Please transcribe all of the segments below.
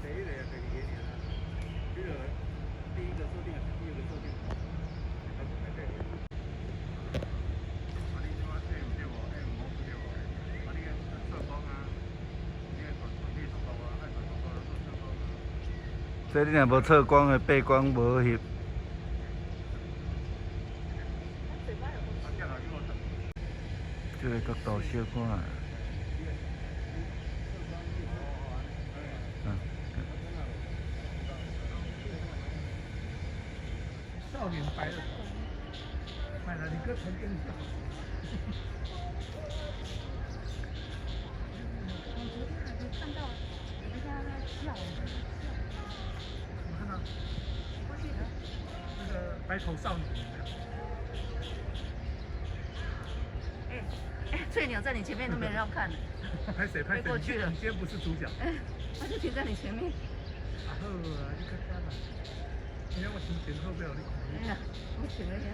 第一个、第二个爾啦。這個第一個設定還是第二個設定？還是內底。啊，你這馬這毋對無？這毋好對無？啊，你個測光啊，你個傳傳遞速度啊，愛傳速度就做測光啊。這你若無測光的背光無翕。嘴巴有啊，這下叫我這個角度小看。嗯。少年白了，買了你哥成更笑。我昨天還沒看到人家在笑。我看到過去的那個白頭少女有沒有？哎哎，翠鳥在你前面都沒人要看。拍誰拍誰？飛過去了。你今天不是主角。哎，他就停在你前面。啊好啊，你較早啦。今天我心情好，欲予你看。哎呀，我請了呀。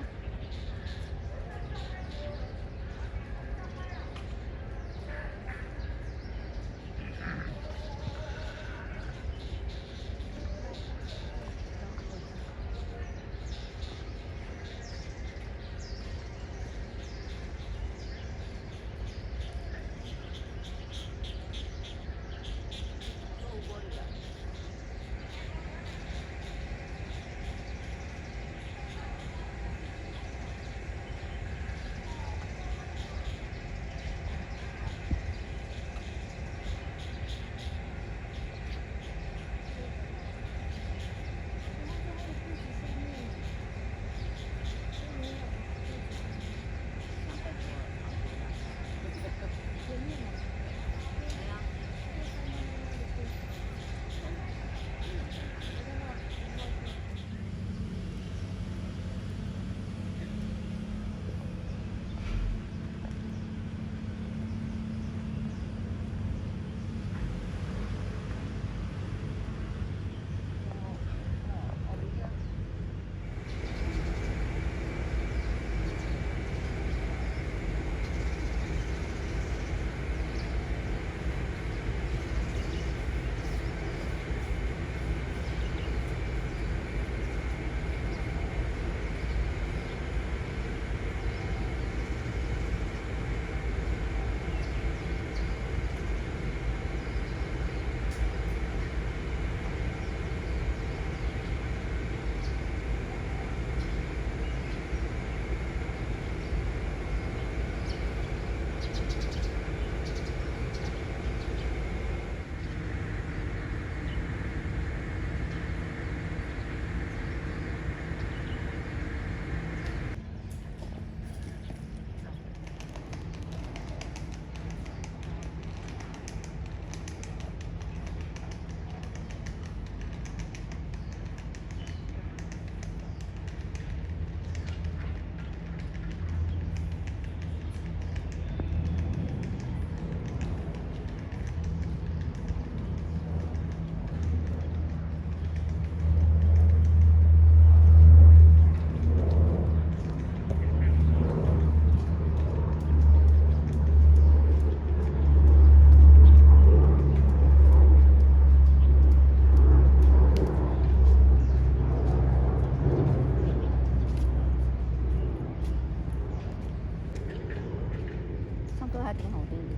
唱歌還挺好聽的。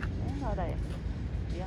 哎，好的，不要。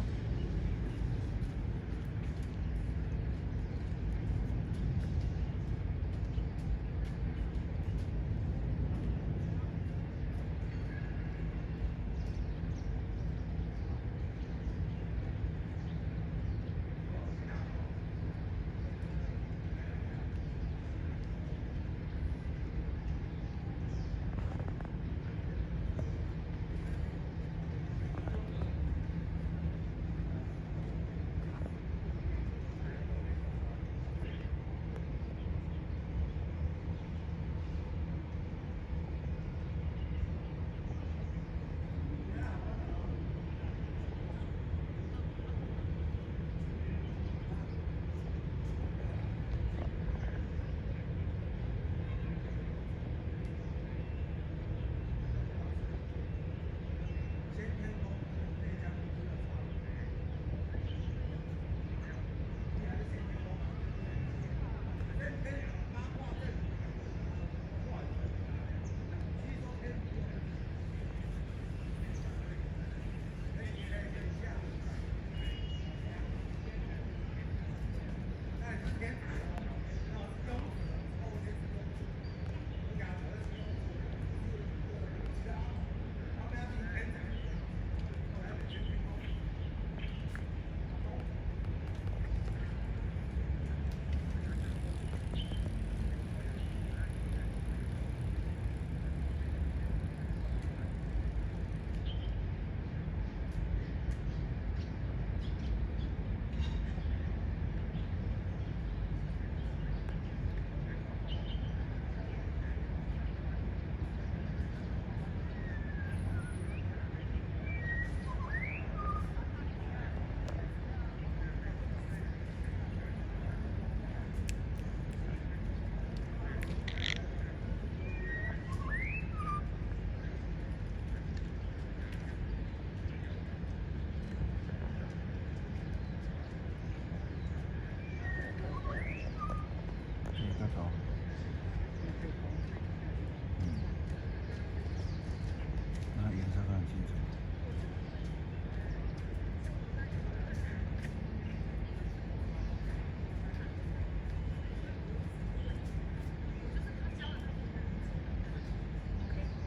較大。嗯。那顏色看很清楚。 OK。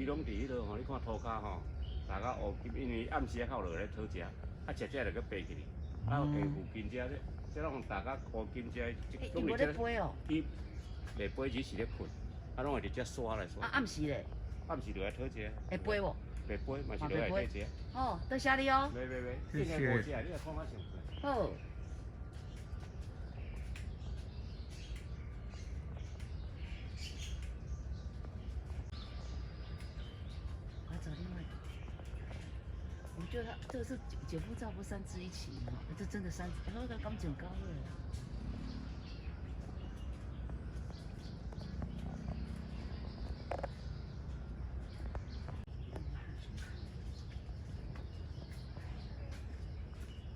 攏佇彼落吼，你看塗跤吼，大家烏金，因為暗時仔較有落來討食，啊食食就閣爬起去，啊下附近遮咧，這攏大家烏金遮，欸，伊無咧飛哦，伊袂飛，只是咧睏，啊攏會佇遮刷來刷。啊暗時咧，暗時落來討食。會飛無？袂飛，嘛是落來討食。哦，多謝你哦。袂袂袂，謝謝。應該無食，你來看較上濟。好。我要找另外一個。我覺得他這個是姐夫照不三隻一起嗎？這真的三隻，那個剛剪高了。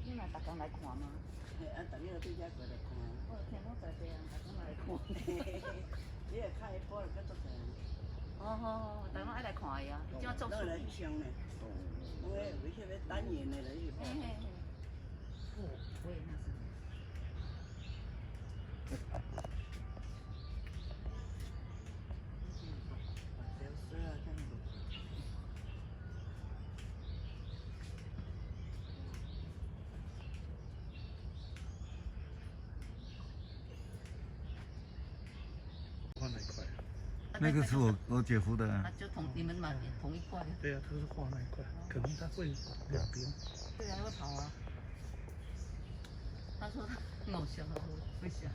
你嘛逐工來看嗎？嘿，啊，逐日對遮過來看。我有聽講在地人逐工來看。你若較下晡就較足濟人。哦好好，逐工愛來看伊啊，這馬做來翕相呢。我有迄個單眼的來翕。嘿嘿嘿。不，我也那是。畫那一塊？那個是我姐夫的啊。啊，就同你們買同一塊。對啊，他是畫那一塊，可能他會兩邊。對啊，會跑啊。他說他很好笑，他說會嚇。